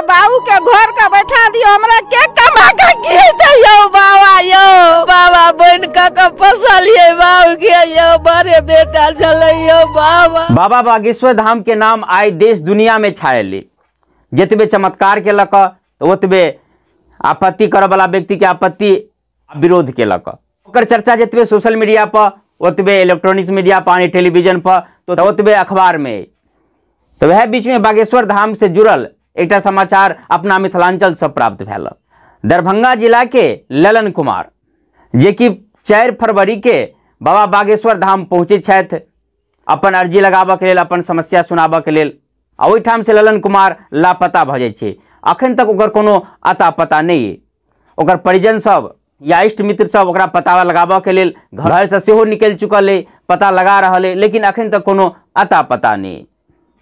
बाबू के घर के बैठा दियो, हमरा के कमा के खिएतै यौ बाबा यौ। बाबा बन के फसलिए बाबू के यौ, बड़े बेटा छलै यौ बाबा। बाबा बागेश्वर धाम के नाम आइ देश दुनिया में छायल। जतबे चमत्कार के लक ओतबे आपत्ति करऽ वाला व्यक्ति के आपत्ति विरोध के लक ओकर चर्चा जतबे सोशल मीडिया पर ओतबे इलेक्ट्रॉनिक्स मीडिया पर यानी टेलीविजन पर तो ओतबे अखबार में। तो वह बीच में बागेश्वर धाम से जुड़ल एक समाचार अपना मिथिलांचल से प्राप्त भेल। दरभंगा जिला के ललन कुमार जे कि 4 फरवरी के बाबा बागेश्वर धाम पहुँचे छथि अपन अर्जी लगाबऽ के लेल, अपन समस्या सुनाबऽ के लेल, आ ओहिठाम से ललन कुमार लापता भऽ जाइ छै। अखन तक ओकर कोनो अता पता नहि। ओकर परिजन सब या इष्ट मित्र सब ओकरा पता लगाबऽ के लेल घर से सेहो निकलि चुकल अइ, पता लगा रहल अइ, लेकिन अखन तक कोनो अता पता नहि।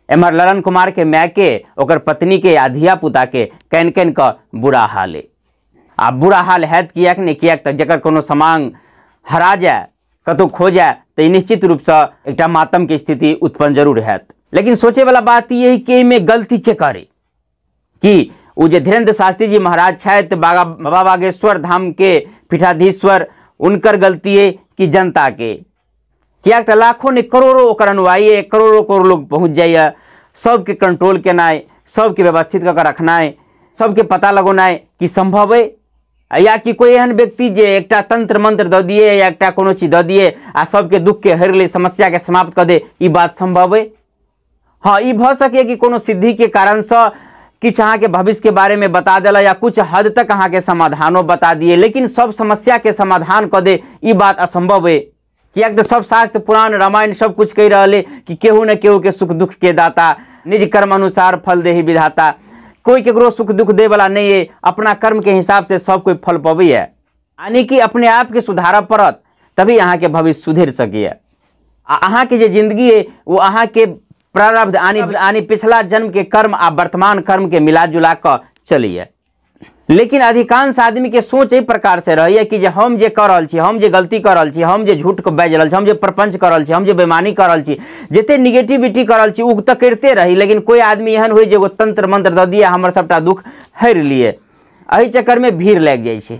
एम्हर ललन कुमार के माय के, ओकर पत्नी के आ धिया पुता के कानि कानि कऽ बुरा हाल अइ। आ बुरा हाल हैत किएक नहि, किएक तऽ जकर कोनो समांग हरा जाय, कतहु खो जाय, तऽ निश्चित रूपसँ एकटा मातम के स्थिति उत्पन्न जरूर हैत। लेकिन सोचे वाला बात ई है कि एहिमे गलती के करे कि ओ जे धीरेन्द्र शास्त्री जी महाराज छथि बाबा बागेश्वर धाम के पीठाधीश्वर, उनकर गलती है कि जनता के? किएक तऽ लाखों ने करोड़ों ओकर अनुयायी है, करोड़ों करोड़ लोग पहुँच जाइए। सबके कंट्रोल केनाइ, सबके व्यवस्थित कऽ के रखनाइ, सबके पता लगौनाइ कि संभव है या कि कोई एहन व्यक्ति जे एकटा तंत्र मंत्र दऽ दिए या एकटा कोनो चीज दऽ दिए आ सबके दुख के हरि ले, समस्या के समाप्त कऽ दे, ई बात संभव है? हाँ, ई भऽ सकैए कि कोनो सिद्धि के कारणसँ किछु अहाँके भविष्य के बारे में बता देला या कुछ हद तक अहाँके समाधानो बता दिए, लेकिन सब समस्या के समाधान कऽ दे ई बात असंभव है। किएक तऽ सब शास्त्र पुराण रामायण सब कुछ कहि रहल है कि केहू न केहू के सुख दुख के दाता, निज कर्म अनुसार फल देही विधाता। कोई केकरो सुख दुख दे वाला नहीं है, अपना कर्म के हिसाब से सब कोई फल पबैए। यानी कि अपने आप के सुधारऽ पड़त तभी अहाँके भविष्य सुधरि सकैए। आ अहाँके जे जिंदगी है वो अहाँके प्रारब्ध यानी पिछला जन्म के कर्म आ वर्तमान कर्म के मिला जुला कऽ चलैए। लेकिन अधिकांश आदमी के सोच एहि प्रकार से रहैए कि जे हम जे कऽ रहल छी, हम जे गलती कऽ रहल छी, हम जे झूठ के बाजि रहल छी, हम जे प्रपंच कऽ रहल छी, हम जे बेमानी कऽ रहल छी, जते निगेटिविटी कऽ रहल छी ओ तऽ करिते रही, लेकिन कोई आदमी एहन होइ जे एगो तंत्र मंत्र दऽ दिए हमर सबटा दुख हरि लिए, एहि चक्कर में भीड़ लागि जाइ छै।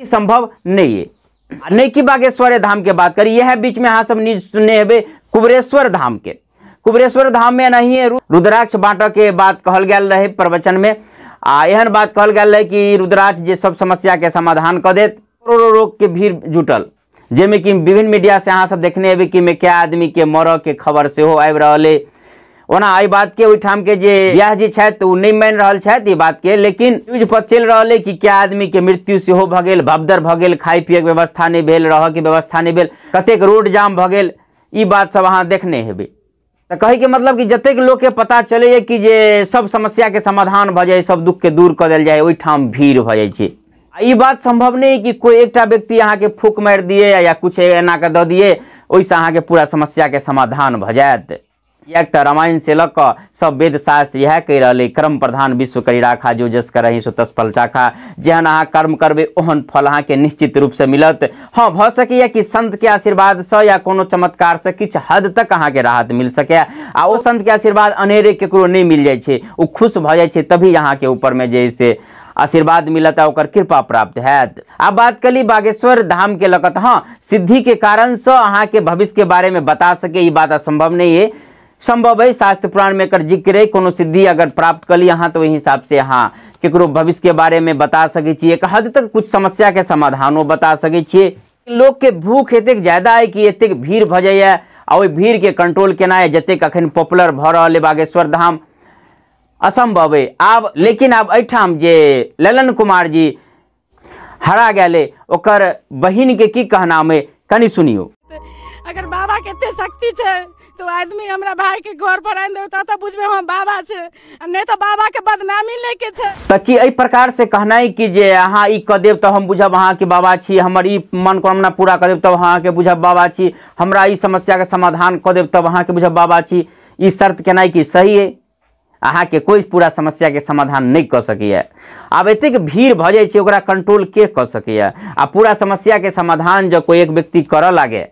ई संभव नहि अइ। आ नहि कि बागेश्वरे धाम के बात करी, इएह बीच में अहाँ सब न्यूज सुनने हेबै कुबेरेश्वर धाम के। कुबेरेश्वर धाम में एनाहिए रुद्राक्ष बाँटऽ के बात कहल गेल रहै प्रवचन में, आ एहन बात कहल गेल रहै कि रुद्राक्ष जे सब समस्या के समाधान कऽ देत। करोड़ों लोग के भीड़ जुटल, जाहिमे कि विभिन्न मीडिया से अहाँ सब देखने हेबै कि मे कए आदमी के मरऽ के खबर सेहो आबि रहल अइ। ओना एहि बात के ओहिठाम के जे व्यास जी छथि ओ नहि मानि रहल छथि ई बात के, लेकिन न्यूज पर चलि रहल अइ कि कए आदमी के मृत्यु सेहो भऽ गेल, भगदड़ भऽ गेल, खाय पियके व्यवस्था नहि भेल, रहऽ के व्यवस्था नहि भेल, कतेक रोड जाम भऽ गेल, ई बात सब अहाँ देखने हेबै। तऽ कहैके मतलब कि जतेक लोकके पता चलैए कि जे सब समस्याके समाधान भऽ जाइ, सब दुखके दूर कऽ देल जाय, ओहिठाम भीड़ भऽ जाइ छै। आ ई बात संभव नहि कि कोई एकटा व्यक्ति अहाँके फूक मारि दिए या कुछ एना कऽ दऽ दिए, ओहिसँ अहाँके पूरा समस्याके समाधान भऽ जायत। किएक तऽ रामायण से लऽ कऽ सब वेद शास्त्र इएह कहि रहल अइ, कर्म प्रधान विश्व करि राखा, जो जस करही सो तस फल चाखा। जेहन अहाँ कर्म करबै ओहन फल अहाँके निश्चित रूपसँ मिलत। हाँ, भऽ सकैए कि संतके आशीर्वादसँ या कोनो चमत्कारसँ किछु हद तक अहाँके राहत मिल सकैए, आ ओ संतके आशीर्वाद अनेरे केकरो नहि मिल जाइ छै, ओ खुश भऽ जाइ छै तभी अहाँके ऊपरमे जे से आशीर्वाद मिलत आ ओकर कृपा प्राप्त हैत। आब बात कली बागेश्वर धाम के लऽ कऽ, तऽ हाँ, सिद्धि के कारणसँ अहाँके भविष्य के बारे में बता सके ई बात असंभव नहीं है, संभव है। शास्त्र पुराण में एकर जिक्र है, कोनो सिद्धि अगर प्राप्त कली अहाँ तऽ ओहि हिसाब से अहाँ केकरो भविष्य के बारे में बता सकै छी, एक हद तक कुछ समस्या के समाधानो बता सकै छियै। लोक के भूख एतेक ज्यादा है कि एतेक भीड़ भऽ जाइए, आ ओहि भीड़ के कंट्रोल केनाइ जतेक अखन पॉपुलर भऽ रहल है बागेश्वर धाम असंभव है। आब लेकिन आब एहिठाम जे ललन कुमार जी हरा गेलै, ओकर बहिन के की कहनाम है कनि सुनियो। अगर बाबा के एते शक्ति छै तो आदमी हमरा भाई के घर पर आनि देबै तब तऽ बुझबै हम बाबा छै, आ नहि तऽ बाबा के बदनामी लेके छै। तऽ की एहि प्रकार से कहनाइ कि जे अहाँ ई कऽ देब तऽ हम बुझब अहाँ के बाबा छी, हमर ई मनोकामना पूरा कऽ देब तब अहाँके बुझब बाबा छी, हमरा ई समस्या के समाधान कऽ देब तब अहाँके बुझब बाबा छी, ई शर्त केनाइ कि सही है? अहाँके कोई पूरा समस्या के समाधान नहि कऽ सकैए। आब एतेक भीड़ भऽ जाइ छै ओकरा कंट्रोल के कऽ सकैए? आ पूरा समस्या के समाधान जँ कोई एक व्यक्ति करऽ लागे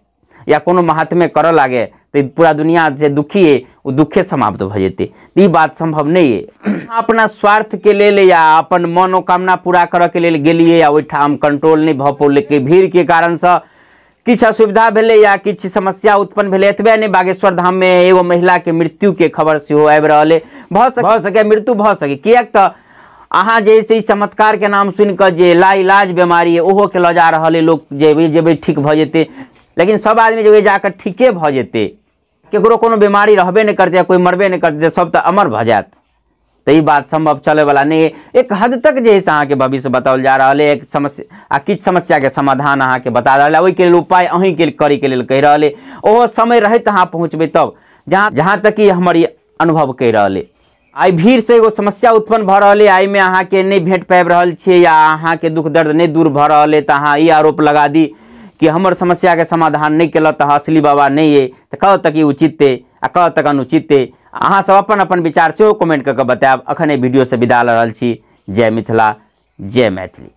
या कोनो महात्मे करऽ लागे तऽ पूरा दुनिया जे दुखी है ओ दुखे समाप्त भऽ जेतै। ई बात सम्भव नहि अइ। अपना स्वार्थके लेल या अपन मनोकामना पूरा करऽके लेल गेलियै आ ओहिठाम कंट्रोल नहि भऽ पौलकै, भीड़के कारणसँ किछु असुविधा भेलै या किछु समस्या उत्पन्न भेलै। एतबे नहि, बागेश्वर धाममे एगो महिलाके मृत्युके खबर सेहो आबि रहल अइ। भऽ सकै मृत्यु भऽ सकै, किएक तऽ अहाँ जे से चमत्कारके नाम सुनिकऽ जे लाइलाज बीमारी अइ ओहोके लऽ जा रहल अइ लोक, जेबै जेबै ठीक भऽ जेतै, लेकिन सब आदमी जेबै जाकऽ ठीके भऽ जेतै, केकरो कोनो बीमारी रहबे नहि करतै, कोइ मरबे नहि करतै, सब तऽ अमर भऽ जायत। तऽ ई बात सम्भव चलैवला नहि। एक हद तक जे है से अहाँके भविष्य बताओल जा रहल है, एक समस्या आ किछु समस्याके समाधान अहाँके बता रहल है, ओहिके लेल उपाय अहीँके करैके लेल कहि रहल है। ओहो समय रहैत अहाँ पहुँचबै तब, जहाँ तक कि हमर ई अनुभव कहि रहल है। आइ भीड़सँ एगो समस्या उत्पन्न भऽ रहल है, एहिमे अहाँके नहि भेट पाबि रहल छियै या अहाँके दुख दर्द नहि दूर भऽ रहल है, तऽ अहाँ ई आरोप लगा दी कि हमर समस्याके समाधान नहि केलक तऽ असली बाबा नहि अइ, तऽ कतऽ तक ई उचित अइ आ कतऽ तक अनुचित अइ? अहाँ सब अपन अपन विचार सेहो कमेंट कऽ कऽ बतायब। अखन एहि वीडियोसँ विदा लऽ रहल छी। जय मिथिला, जय मैथिली।